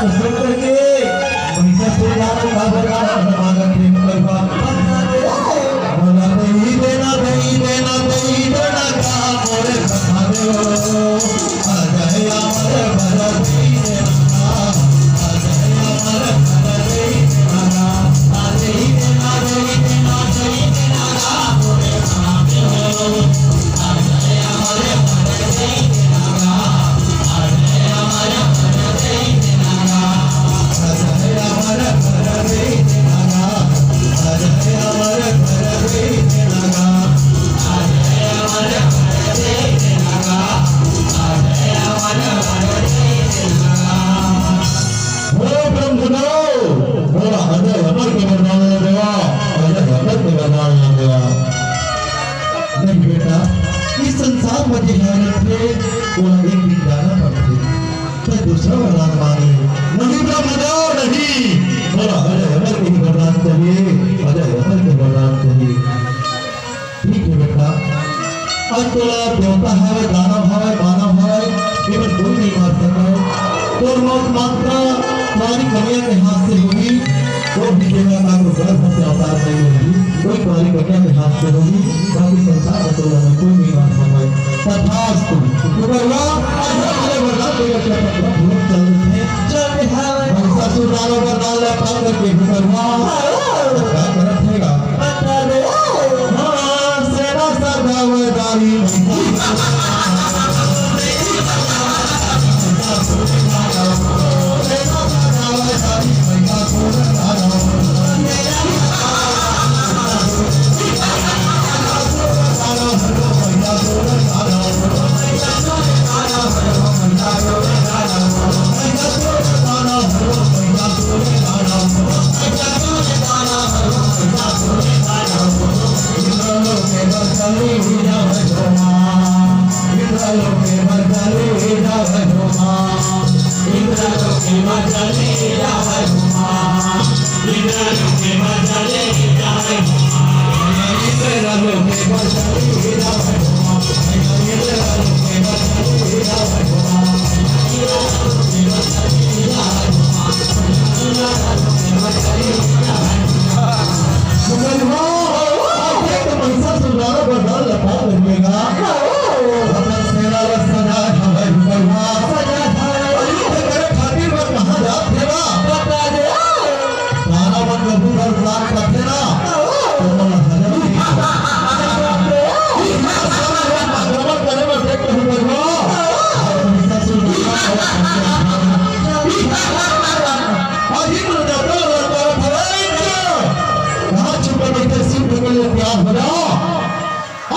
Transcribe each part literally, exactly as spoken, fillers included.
सुन करके महिषासुर दानव का वरदान मांगत हे, भगवान। बोला, "दई देना, दई देना, दई देना का मोरे सखा देव। आ जाए अमर भर दई देना का, आ जाए अमर भर दई देना का, आ दई देना, दई देना, दई देना का मोरे सखा देव।" बोलो ब्रह्मदेव, बोला अजय अमर के वरदान देवा, अजय अमर के वरदान देवा। नहीं बेटा, इस संसार में जे है रखे, वो एक दिन जाना पड़थे। तो दूसरा वरदान मांग ले। नहीं ब्रह्मदेव, नहीं। बोला अजय अमर के ही वरदान चाहिए, अजय अमर के वरदान चाहिए। ठीक है बेटा, अब तोला देवता हवे, दानव हवे, मानव हवे, एमन कोई नहीं मार सके। तोर मौत मात्र तुम्हारी कन्या के हाथ से होही, वो भी देवता को गर्भ से अवतार नहीं होही, कोई तुम्हारी कन्या के हाथ से होही, बाकी संसार में तोला कोई नहीं मार सके। तथास्तु। तो भगवान, आज हमारे वरदान देकर के अपना पूर्ण चल देते हैं। चल बिहार। हम ससुर दानव वरदान ले पा करके भगवान। क्या करत हेगा? बता दे। हाँ, सेना सदा वरदानी। तारा मन कभू बर लाग पाथे ना, तो मन हजम नहीं होता। इतना सारा लोग आक्रमण करे बर देख के हुआ, और हमेशा सुन रहा है। और ये तो जाता है, लड़ता है, भले ही नहीं। कहाँ छुपे बैठे शिव के लिए तैयार हो जाओ।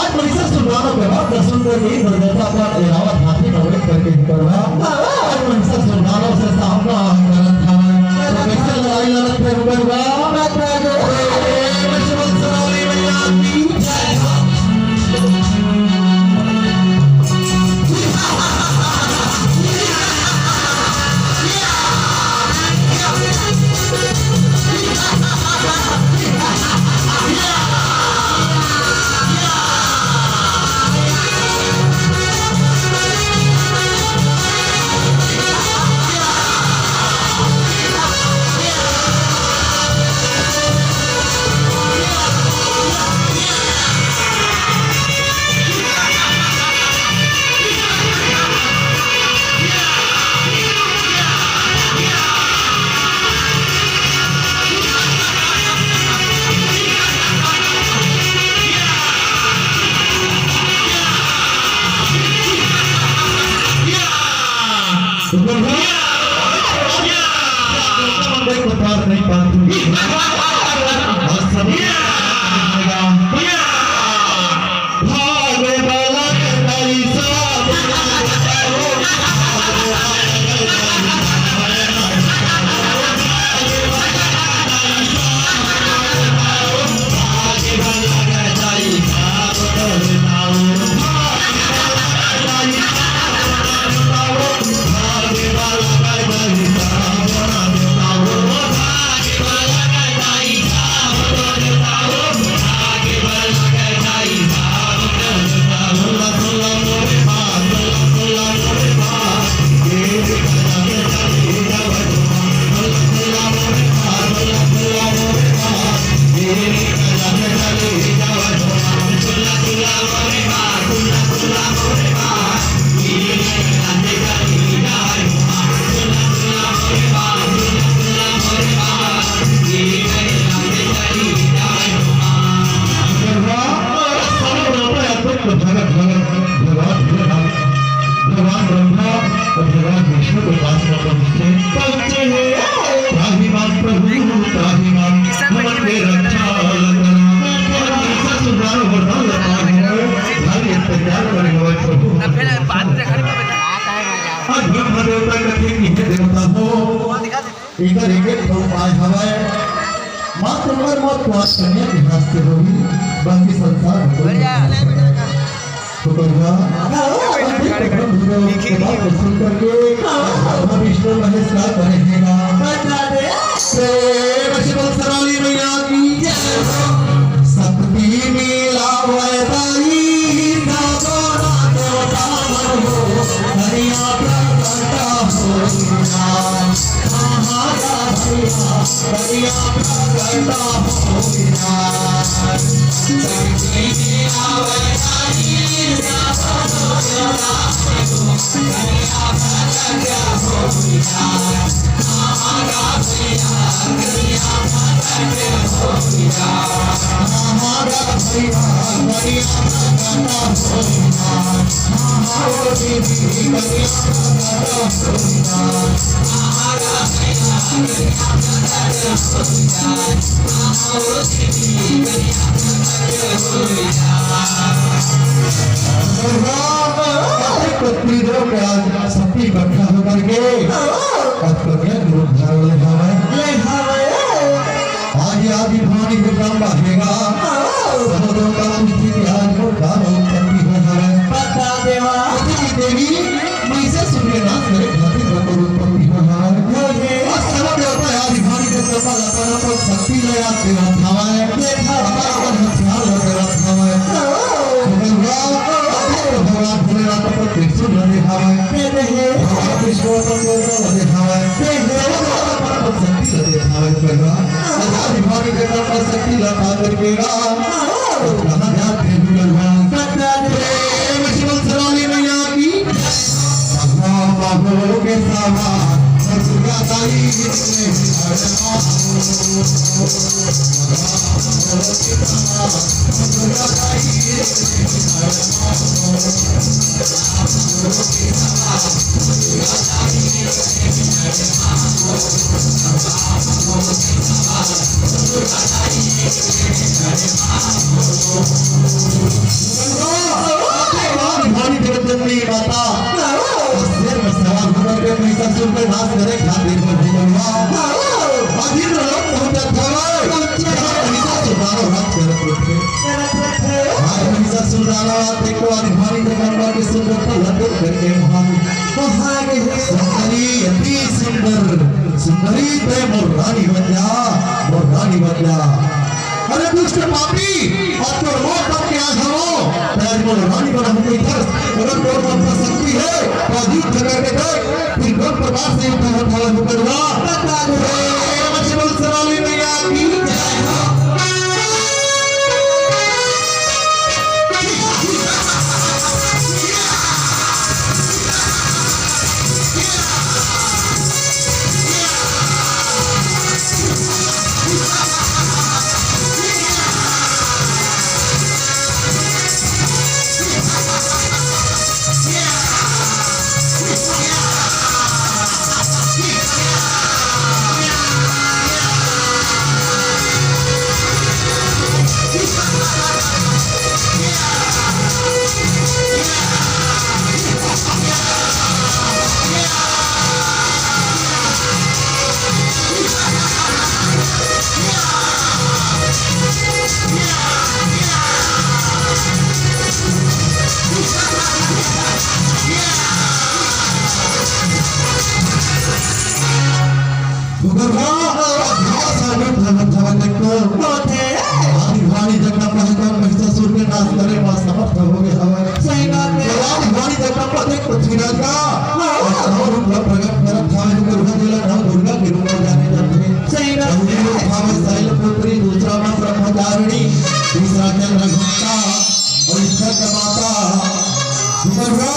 आज महिषासुर दानव के वध सुन करके ही दुर्गता पर ऐरावत हाथी नवनीत करके उतरवा। आज महिषासुर दानव से सामना करत हवय। तो कैसे लड़ाई लड़त हे उतरवा? प्रेम से बोल सरावली मैया की जय हो। एकर एक एक ठो उपाय हवय, मात्र ओकर मौत तो आज कन्या के हाथ से होही, बाकी संसार में कोई नहीं कर सकता। तो करुणा, अपने कथन वीडियो के बात को सुन करके ब्रह्मा विष्णु महेश का करेगा। प्रेम से बोल सराली मैया की जय। शक्ति मिलावे दाई, सबना देवता हो, कन्या प्रकट हो। पत्नी देव के आज शक्ति इकट्ठा होकर के आज कन्या के रूप धारण ले हवय। आज ये आदि भवानी के काम बढ़ेगा। सब देवता पुष्टि के आज वो काम उत्पत्ति हो हवय। बता देवा। देवी महिषासुर के नाश करे खातिर भगवान उत्पत्ति हो हवय। आज सब देवता आदि भवानी के कृपा लता पर शक्ति ले आते हवय। अपन अपन हथियार लेके रखा है। भगवान, भगवान भोलेनाथ पर त्रिशूल लगे हवै। भगवान विष्णु पर कोबरा लगे हवै। भगवान पर शक्ति लगे हवै। भगवान, भगवान के नाम पर शक्ति लगा करके गा। कहाँ जाते हैं भगवान? प्रेम से बोल सराली मैया की। भवानी जगत जननी माता शेर में सवार होकर के महिषासुर के नाश करे खातिर प्रभु बनवा। आज इंद्रलोक पहुंचा था। जहाँ महिषासुर दानव राज करत रहे। आज महिषासुर दानव आते को आज भवानी जगत के सुंदर को लंदन करके महान सुंदरी अति सुंदर, सुंदरी ते मोर रानी बन जा, मोर रानी बन जा। अरे दुष्ट पापी, आज तोर मौत तक के आज हवो, ते आज मोर रानी बना हो गई थस। अगर तोर मन पर शक्ति है, तो आज युद्ध करके देख, फिर कौन प्रकार से युद्ध होता है, मुकदमा। बता दो। प्रेम से बोल सराली मैया की जय हो। आदि भवानी जगदम्बा हे, कौन महिषासुर के नाश करे मा समर्थ हो गए हवय। सही बात है। आदि भवानी जगदम्बा देख पृथ्वीराज का हाँ। नौ रूप ला प्रकट करत हवय, दुर्गा जी ला नौ दुर्गा के रूप में जाने जाते हैं। सही बात है। पहली रूप हवय शैलपुत्री, दूसरा में ब्रह्मचारिणी, तीसरा चंद्रघंटा और इसका माता सुभद्रा,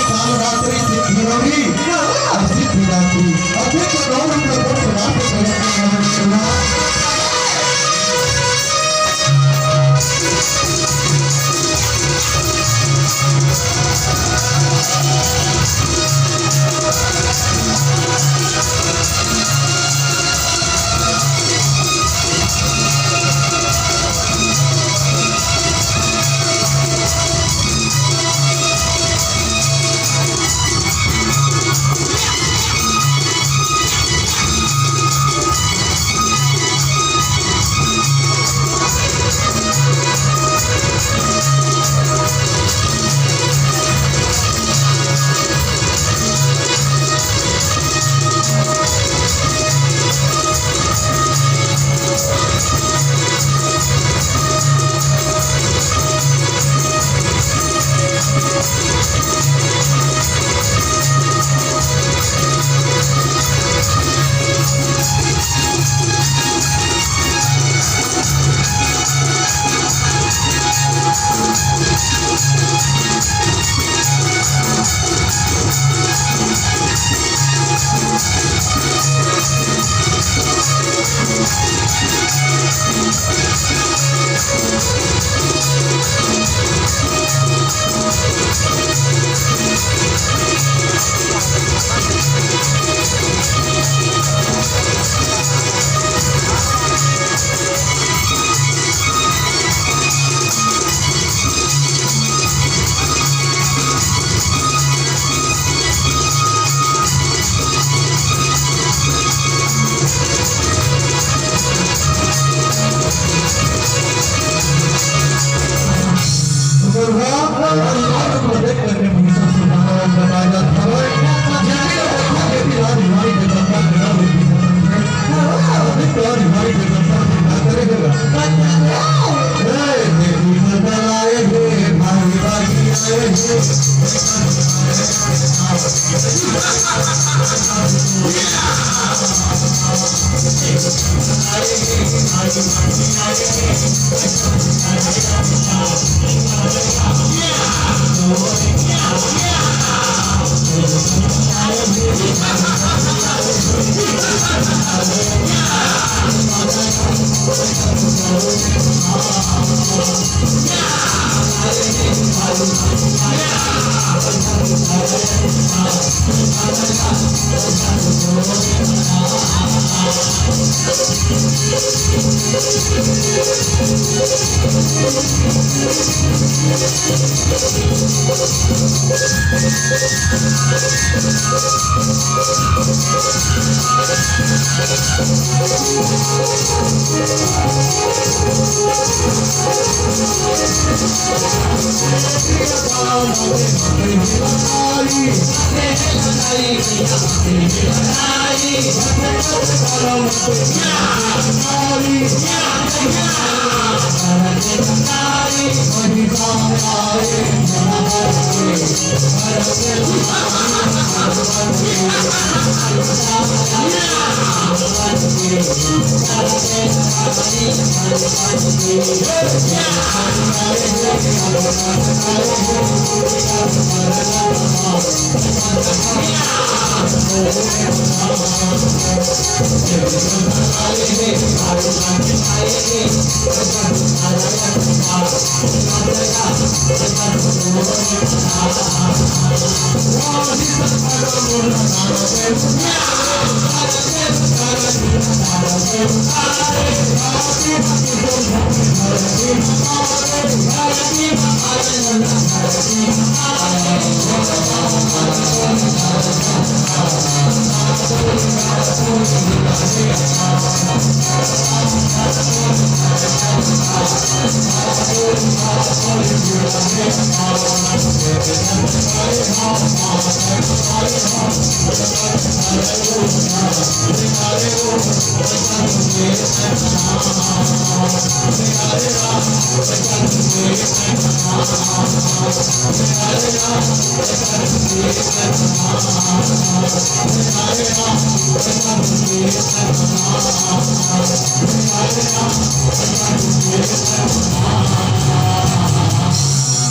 काल रात्रि सिद्धि गौरी और सिद्धिदात्री। अब देख के नौ रूप में कौन प्रकार से प्रकट कर रहे हैं।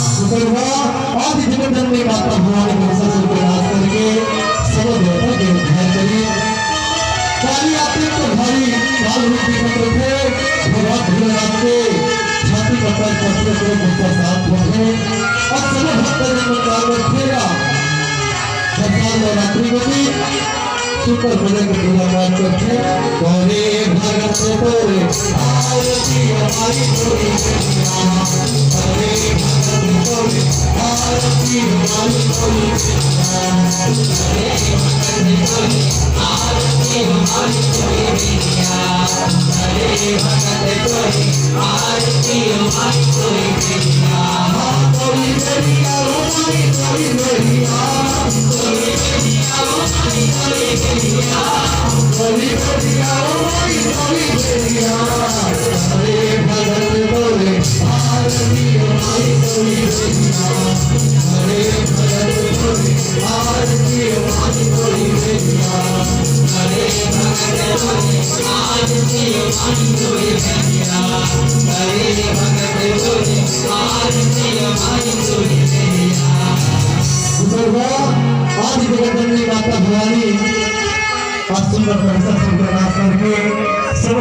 आज जगत जननी माता भवानी के विशेष रूप में नाच करके सब देवता के उद्धार करी। काली आते तो भारी काल रूपी मंत्र थे, भगवान भोलेनाथ के छाती पर पैर पटके पूरे गुस्सा साफ हुआ है और सब भक्त जन में काल रखेगा। हर साल नवरात्रि में भी सुंदर भजन के पूजा पाठ करथे। करे भगत तोरे आरती हमारी तोरी मैया। करे भगत तोरे आरती हमारी तोरी मैया। करे भगत तोरे आरती हमारी तोरी मैया। करे भगत तोरे आरती हमारी तोरी मैया। तोरी मैया, हमारी तोरी मैया। आज जगत जननी माता भवानी आज सुंदर परिसर सुंदर नाच करके सब